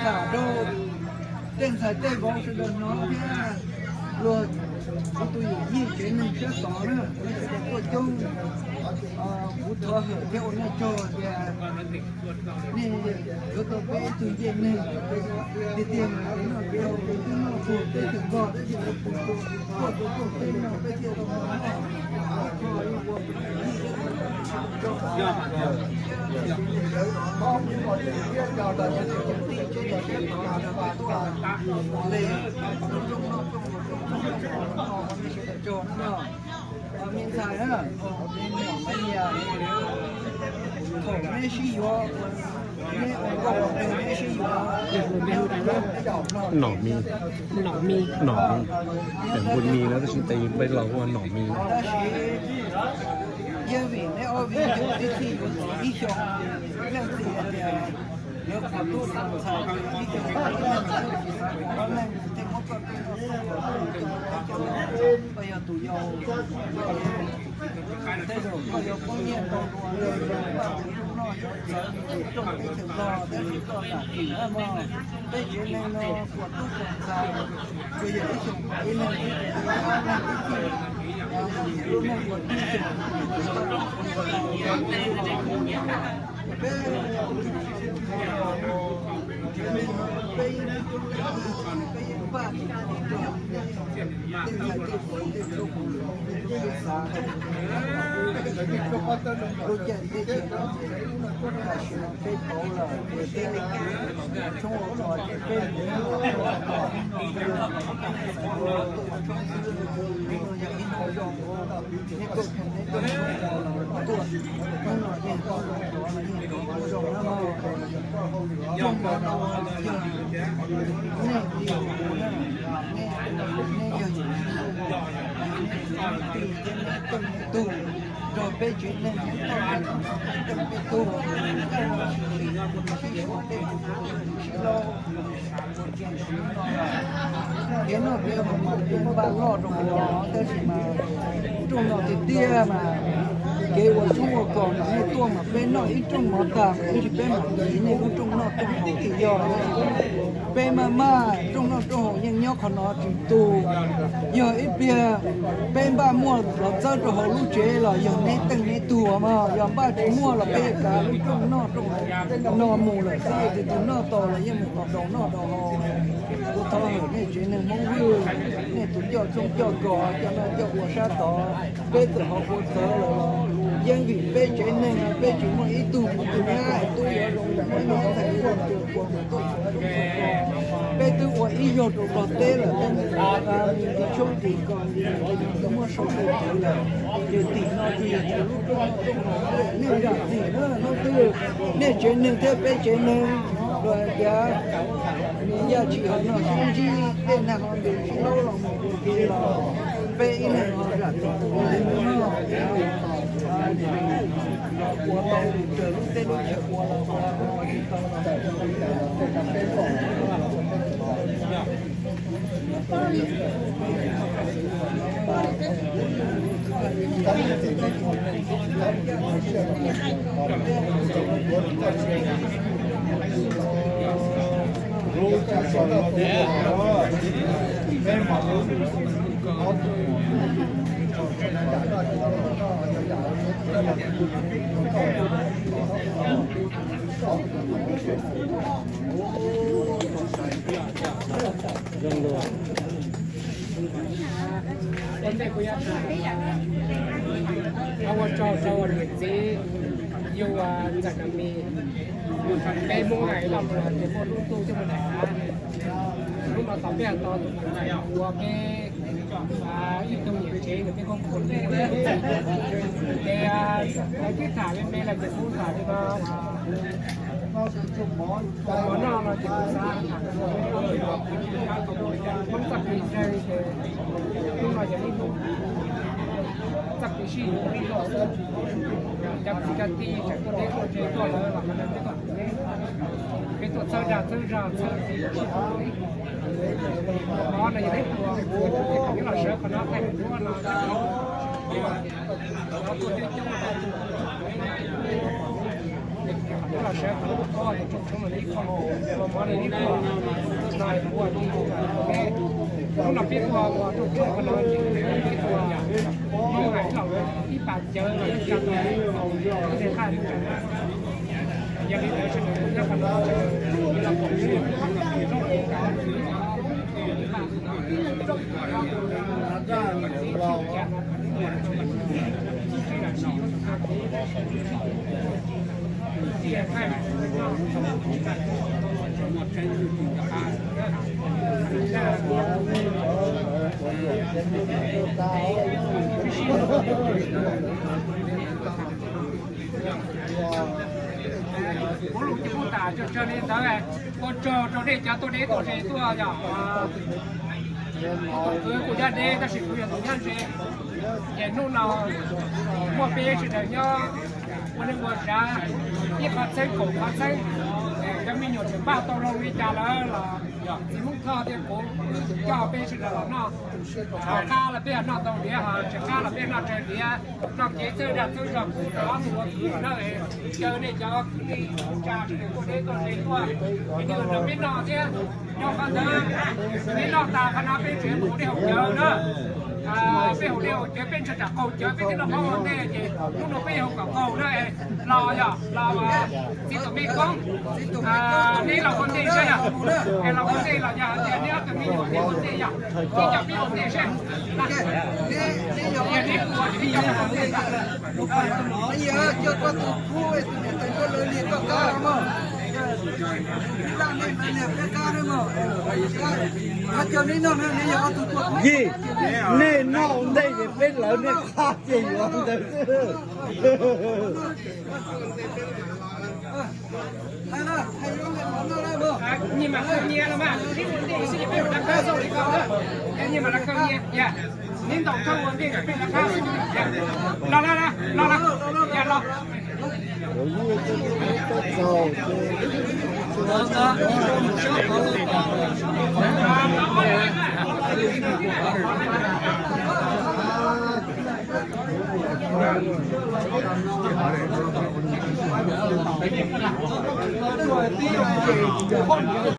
rau tej ntxhais tej vauv sawv daws hnov thiab luag kuv tus yawm yij tsev neeg sab tod na, sawv daws tuaj coob. Kuv thov hawm thiab ua nej tsaug tias nej yuav tau peb ib tug ncej neeg tiag tiag mas noj kev haus kev noj puag teb chaws Nplog tab sis lawv pus tuaj rau tuaj peb no peb thiaj tau noj. Me ntxhais na, me nyuam me niam, thaum neb sib yuav, neb ua nkauj ua nraug neb sib yuav, nom mi, nom mi, nom mi, npun mi na, tab sis tes peb los ua nom mi. Tab sis yeej vim neb ob viv ncaus tib txhij yuav txiv ib xyoos, leej txiv hais tias yuav qhov tub qhov ntxhais ib xyoos ib leeg, ob leeg thiaj muab koj tej no coj, koj yog tus yau, tej zaum koj yuav poob nyiaj ntau dua, noj yuav txawv tus rooj teb chaws Nplog tab sis koj tam sim na mog, peb tsev neeg no puas tub puas ntxhais, tsuas yog ib xyoos ib leeg xwb, tsis yog ob leeg tib txhij, lub neej puas tib xyoos, peb tsev neeg no peb yeej npaj tsis tau rau tej ntxhais tej vauv tej tub tej xav lub caij nyoog tam sim no peb pauv lawm, peb tshoob ua kos ces peb mus ua kos, yog ib hnub zoo, neb tuaj kheev neb tuaj, hnub no yeej tau zoo, hnub no yeej tau zoo na. Rooj no yog nej li kuv na, nej, nej yog yus, nej tus kwv tij thiab neb tej me tug nrog peb tsev neeg, peb tug, sib suav tej sib laub. Kev noj kev haus mas npaj loj rau hauv los tab sis mas rooj no tiag tiag mas kev ua tshoob ua kos mas nej tuaj mas peb noj ib rooj mov tag mas ib ntsis peb mam ncig nej lub rooj noj rooj haus thiaj yog. Peb maj maj rooj noj rooj haus yeej nyob qhov no tsis tu. Yog ib pliag peb npaj muaj los txawb rau hauv lub tsev los yog neb teej neb tuag mog, yog npaj tsis muaj los peb kav lub rooj noj rooj haus no mus lawm xwb, tus twg noj tau los yeej mus daus noj daus haus. Kuv thov hawm nej tsev neeg Hmoob Vwj, nej tus coj tshoob coj kos coj noj coj ua sab tod, peb txawm ho ua txawv lawm los yeej vim peb tsev neeg peb tsis muaj ib tug kwv tij nyab es tub yuav zoo li muaj ib ntxhais ua tus ua mus tuaj txog rooj txog kos. Peb twb ua ib zaug rau Nplog teb lawm, peb nti tshoob nti kos nti twb muab sau nqe twv lawm, ces tim no ces yog thaum lub rooj noj rooj haus xwb, nej zam txim na hnub twg nej tsev neeg thiab peb tsev neeg los hais tias nws yaj tsis hauv no sib ntsib, tej nag hauv nws sib laub los mus ua ke los peb ib leeg ho zam txim tus ib leeg no. Ua tau raws lub teb lub chaw ua los ua, ua tsis tau los Ua tsaug rau niam txiv, yus ntxawm Nam Mis, peb Hmoob hais los mus hais tias muaj lub ntuj thiab muaj daim av. Hnub no tau peb tau tus ntxawm ua peb ib tug niam tsev nws peb koob kuv ces lawv twb tham me me los ces kuv tham li no. Mov noj no ces kuv xav tham Hmoob txoj kev ntseeg ces hnub no yog ib hnub txoj kev sib yuav ib loj xwb. Cov kwv cov tij tseem tuaj deb tuaj ze tuaj lawm los peb tuaj, peb tuaj txhawb dag txhawb zog txhawb kev sib yuav. Qhov no yog peb tuaj, peb los sawv qhov no thaij duab no, cov tuaj coob coob, Los sawv kom lub qhov tus tsoom fwv no ib qho, mov no ib qho, no ua li ntawd. Lub no peb ua ua tus tsoom fwv no ces peb ua Hmoob hais los ib pas cawv los ib co tus, tus qhaj. Yog li ntawd sawv daws nyob qhov no sawv daws los pom zoo, Kuv lus ces kuj tas tsawg tsawg li ntawd. Ua tsaug rau nej cov tuaj deb tuaj ze tuaj yom. Kuv tus kwv kuj nyob deb tab sis kuv yog tus nyob ze. Ces hnub no muaj peb sawv daws nyob ua neej ua tsav, ib qhov txheeb kaum qhov txheeb, cov me nyuam tseem npaj tau zoo li cas lawm los txiv Hmoob Thoj thiab kuv wb coj peb sawv daws los noj. Tsis qab los peb noj ntau diav, ho tsis qab los peb noj tsawg diav, noj kev txhawb dag txhawb zog kuv rov mus ua kwv lawm na. Caw nej cov kwv tij neej tsa sawv daws tuaj deb tuaj ze tuaj, es nej los nrog peb noj thiab. Nyob qhov ntawd peb noj tas qhov no peb tseem mus dej haus cawv na. Peb haus dej haus cawv peb ntshe tsam qaug cawv peb thiaj noj mov ua ntej ces hnub no peb yuav haus kom qaug na. Los yog los txiv tus me koob, neb los ua ntej seb yog, es los ua ntej los yog tias neb ob tug me nyuam neb ua ntej yog, neb coj peb ua ntej seb. Yog neb ua ces neb coj peb ua ntej. Yij, nej noj ua ntej ces peb lawv nej qab ces yuav ntawd xwb. Nyias mas khawb nyias los mas, neb ua ntej xwb ces peb mam rov qab xauj li ko na. Nyias mas rov khawb nyias, neb ntaus khawb ua ntej ces peb rov qab xauj. Los los los los, los los.